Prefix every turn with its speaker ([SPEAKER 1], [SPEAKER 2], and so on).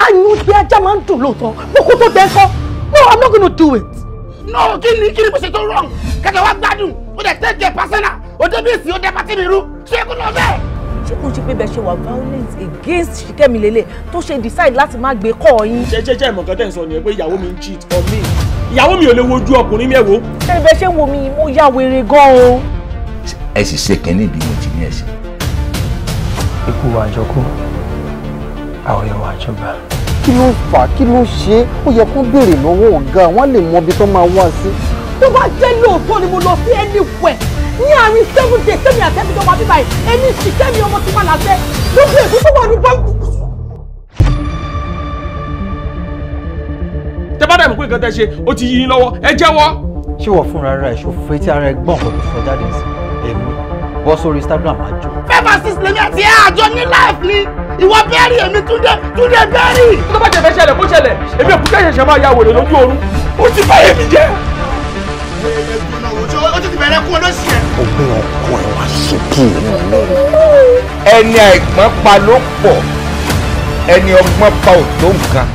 [SPEAKER 1] Àyùn bí ajá máa ń dùn lóòótọ́, mo kó tó dẹ́ kọ́. No, I'm not gonna do it.
[SPEAKER 2] No, kí ni mo ṣe tó wrong? Kẹ̀kẹ́ wá gbádùn, ó dẹ̀ take it personal, ó débi ìsìn, ó dẹ̀ pàtí mi rú, ṣé kó lọ bẹ́ẹ̀?
[SPEAKER 3] Ṣé kò ṣe pé bẹ́ẹ̀ ṣe wà violent against Ṣìkẹ́mi lélẹ̀ tó ṣe decide láti má gbé kọ́ yín?
[SPEAKER 4] Ṣé ìmọ̀ kan tẹ̀ ń sọ nìyẹn pé ìyàwó mi ń cheat on me. Ìyàwó mi ò lè wojú ọkùnrin mi ẹ̀ wò.
[SPEAKER 3] Ṣé bẹ́ẹ̀ ṣe ń wo mi, mo ya wèrè gan o.
[SPEAKER 5] Ẹ sì ṣe kínní bí mo ti ní ẹ ṣe.
[SPEAKER 6] Ikú wa àjọkú, àwẹ̀ wa àjọgbà.
[SPEAKER 7] Kí ló fà á? Kí ló ṣe é? Ó yẹ kó béèrè lọ́wọ́ ọ̀gá, wọ́n lè mọ ibi tó máa wá sí.
[SPEAKER 1] Tó bá jẹ́ lóòótọ́ ni mo lọ sí anywhere ní àárín 7 days sẹ́mi àtẹ́bíjọ́ wa bíbáyìí, èmi Ṣìkẹ́mi ọmọ tí wà láṣẹ lójú èkó tó wà ní bọ́ọ̀lù.
[SPEAKER 4] Tẹ bá dẹ̀ mọ̀ pé nǹkan tẹ ṣe, ó ti yí yín lọ́wọ́, ẹ jẹ́wọ́.
[SPEAKER 6] Ṣé wọ́n fúnra rẹ̀ ṣó fetí ara ẹ gbọ́n nǹkan tó sọ jáde sí èmi bọ́ sórí Instagram àjò?
[SPEAKER 2] 5 and 6 lèmi àti ẹ̀ àjọ ní life ni. Ìwọ bẹ́ẹ̀rì èmi Túndé, Túndé bẹ́ẹ̀rì.
[SPEAKER 4] Tó bá jẹ́ fẹ́ ṣẹlẹ̀ kó ṣẹlẹ̀, èmi ò kú kẹ́ ṣẹ̀ṣẹ̀ máa ya wèrè lójú oorun. Ó ti bá èmi jẹ́.
[SPEAKER 2] Ó ti bẹ̀rẹ̀ kú olóṣì ẹ̀.
[SPEAKER 5] Ó gbé ọkọ ẹ wá sókè. Ẹni àìgbọ́n pa ló pọ̀, ẹni ọgbọ́n pa ò tó nǹkan.